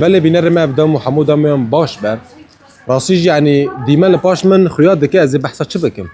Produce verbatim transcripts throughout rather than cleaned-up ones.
Belê bînerê me, ev dem û hemû demên baş be. Rastî jî, yanî, dîmen li paş min xuya dike ez ê behsa çi bikim.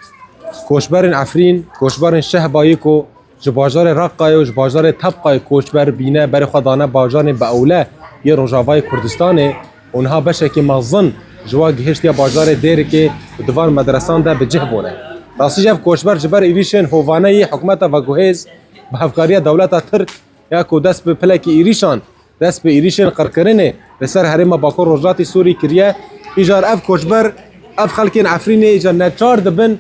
Koçberên Efrîn, koçberên Şehbayê ku ji bajarê Reqayê û ji bajarê Tebqayê koçber bîne, berê xwe dane bajarên bi ewle yê Rojavayê Kurdistanê û niha beşekî mezin ji wa gihiştiye bajarê Dêrikê û di van medresan de bi cih bûne. Rastî jî ev koçber ji ber êrîşên hovane yê hikûmeta veguhêz bi hevkariya dewleta Tirk ya ku dest bi pilekî êrîşan, dest bi êrîşên qirkirinê li ser herêma Bakur Rojhilatê Sûrî kiriye. Îcar ev koçber, ev xelkên Efrînê îcar neçar dibin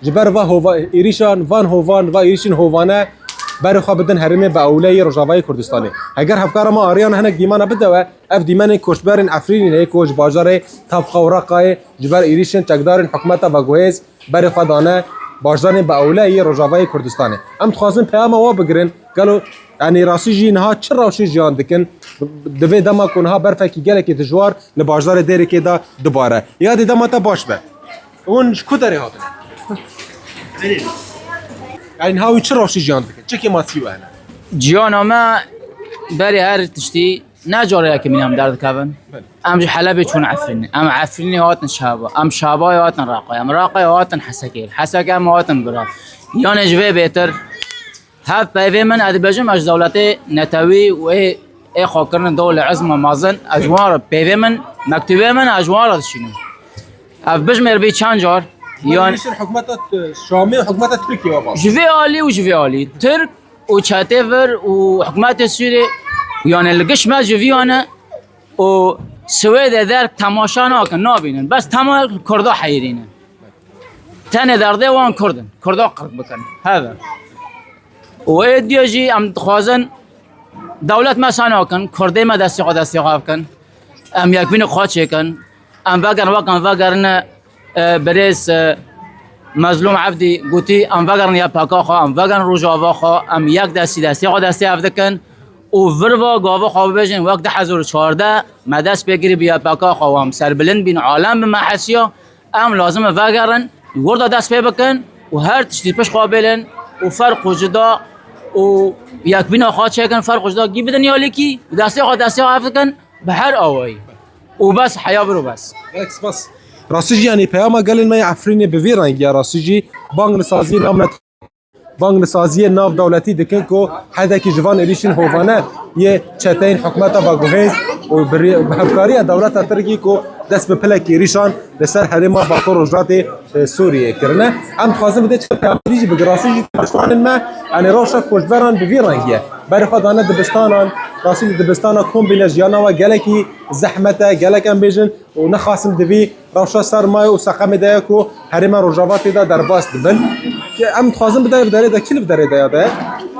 ji ber va hova-, êrîşan, van hovan, va êrîşên hovane berê xwe bidin herêmê bi ewle yê Rojavayê Kurdistanê. Heger hevkara me Aryan hinek dîmana bide we, ev dîmenên koçberên Efrînê ne ku ji bajarê Tabqa û Reqayê ji ber êrîşên çekdarên hikûmeta veguhêz berê xwe dane bajarên bi ewle yê Rojavayê Kurdistanê. Em dixwazin peyama we bigirin, gelo, yanî, rastî jî niha çi rewşê jiyan dikin? Di vê dema ku niha berfekî gelekî dijwar li bajarê Dêrikê de dibare. Yadê dema te baş be. Hûn ji ku derê hatine? Yanî niha wî çi rewşê jiyan dikin? Çi kêmasî we hene? Ciyana me berê her tiştî ne careyekê min em derdikevin. Belê. Em ji Helebê çûn Efrînê. Em Efrînê hatin Şaba. Em Şabayê hatin Raqayê. Em Raqayê hatin Hesekê. Hesekê em hatin Bira. Yanê ji vê bêtir, hev peyvê min, ez dibêjim, ez ji dewletê netewî û ê, ê xwekirin dewle ezma mezin, ez ji wan re peyvê min, mektûbê min, ez ji wan re dişînim. Ev bijmêr bî çend car, yan Hikûmeta T-, Şamê û hikûmeta Tirkiyê ve baş. Ji vê alî û ji vê alî. Tirk û çetê vir û hikûmetê Sûrê, yani li giş me ji vî ane û Swêdê derg temaşa nakin, nabînin. Bes tema li Kurda heyirînin. Tenê derdê wan Kurd in. Kurda qirk bikin. Heve. Û ê diyo jî em dixwazin dewlet me sa nakin, Kurdê me destê xwe destê xwe bikin. Em yekbînê xwe çêkin. Em vegerin, wek em vegerine, e, birêz, e, Mezlûm Ebdî gotî, em vegerin Y P K xwe, em vegerin Rojava xwe, em yek destî destê xwe destê ev dikin û vir va gava xwe bibêjin, wek du hezar û çardeh me dest pê kirî bi Y P K xwe û em serbilind bîn, alem bi me hesiya, em lazim e vegerin, wir de dest pê bikin û her tiştî pişt xwe bêlin û ferq û cida û yekbîna xwe çêkin, ferq û cida gî bidin ya lîkî û destê xwe destê xwe ev dikin. Bi her awayî. Û bes, heya vir û bes. Gelek spas. Rastî jî, yanî, peyama gelên me yê Efrînê bi vî rengî ye. Rastî jî bang li saziyê nav-, bang li saziyê nav dewletî dikin ku hedekî ji van êrîşên hovane yê çeteyên hikûmeta veguhêz û bi rê-, bi hevkariya dewleta Tirkî ku dest bi pilekî êrîşan li ser herêma Bakur Rojhilatê, e, Sûriyê kirine. Em dixwazin vê çi peyamê jî bigin. Rastî jî temaşevanên me, yanî, rewşa koçberan bi vî rengî ye. Berê xwe dane dibistanan, rastî li dibistana kom bîne, jiyana we gelekî zehmet e, gelek em bêjin û nexasim di vî rewşa sermayê û seqemê de ye ku herêma Rojava tê de derbas dibin. Em dixwazin bide vê derê de, kî li vê derê de ya de.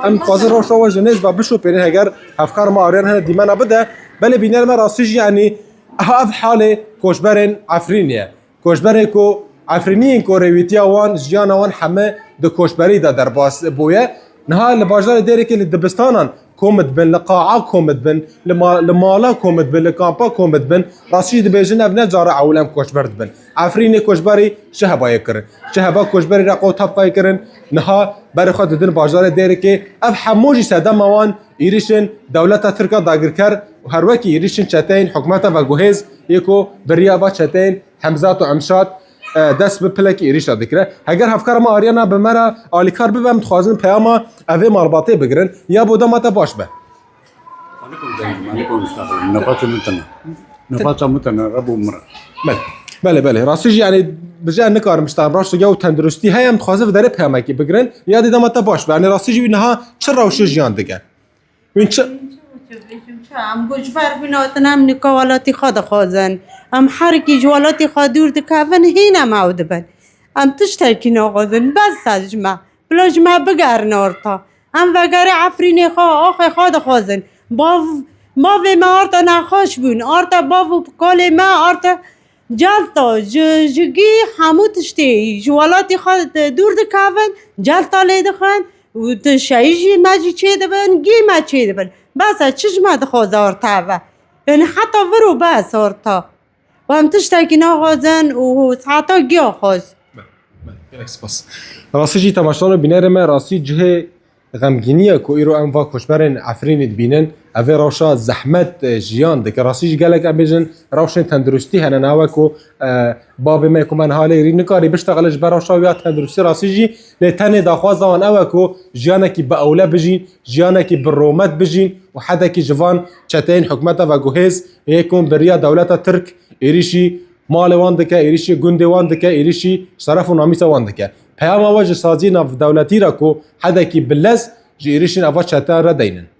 Em dixwazin rewşa we ji nêz ve bişopêrin, heger hevkar me Aryan hene dîmena bide. Belê bîner me rastî jî, yanî, ev halê koçberên Efrînê ye. Koçberê ku Efrîniyên ku rêwîtiya wan, jiyana wan heme di koçberî de derbas bûye. Niha li bajarê Dêrikê li dibistanan kom dibin, li qa'a kom dibin, li ma-, li mala kom dibin, li kampa kom dibin. Rastî jî dibêjin ev ne cara ewil em koçber dibin. Efrînê koçberî Şehbayê kirin. Şehba koçberî Reqa û Tebqayê kirin. Niha berê xwe didin bajarê Dêrikê. Ev hemû jî sedema wan êrîşên dewleta Tirk a dagirker û her wekî êrîşên çeteyên hikûmeta veguhêz yê ku bi riya va çeteyên Hemzat û Emşat, e, dest bi pilekî êrîşa dikire. Heger hevkara me Aryana bi me re alîkar bibe, em dixwazin peyama evê malbatê bigirin. Ya bo dema te baş be. Alîkum selam, alîkum selam. Nefaça min tune. Nefaça min tune, Rebo min re. Belê, belê, belê. Rastî jî, yanî, bi jî nikarim işte, em raşt ya û tenduristî heye, em dixwazin vê derê peyamekî bigirin. Ya dê dema te baş be. Yanî, rastî jî wî niha çi rewşê jiyan dike? Wî çi? Em got ji ber wî hatin, em nika welatî xwe dixwazin. Em her kî ji welatî xwe dûr dikevin, hîn em ew dibin. Em tiştekî naxwazin, bes e ji me. Bila ji me bigerin orta. Em vegerê Efrînê xwe, axê xwe dixwazin. Bav, bavê me orta nexweş bûn. Orta bav û kalê me orta celta ji, ji gî hemû tiştê ji welatî xwe dûr dikevin, celta lê dixin. Û tu şeyî jî me jî çêdibin, gî me çêdibin. Bes e, çi ji me dixwaze orta ev e? Yanî heta vir û bes orta. Û em tiştekî naxwazin û saeta giya xwest. Be, be, gelek spas. Rastî jî temaşevan û bînerê me, rastî cihê xemgînî ye ku îro em va koçberên Efrînê dibînin. Evê rewşa zehmet, e, jiyan dike. Rastî jî gelek em bêjin rewşên tenduristî hene, ne wek ku, e, babê me ku me niha lê êrî nikarî biştexile ji ber rewşa wî ya tenduristî rastî jî, lê tenê daxwaza wan ew e ku jiyanekî bi ewle bijîn, jiyanekî bi romet bijîn û hedekî ji van çeteyên hikûmeta veguhêz yê ku bi riya dewleta Tirk êrîşî malê wan dike, êrîşî gundê wan dike, êrîşî şeref û namîsa wan dike. Peyama we ji saziyê navdewletî re ku hedekî bi lez ji êrîşên eva çeteyan re deynin.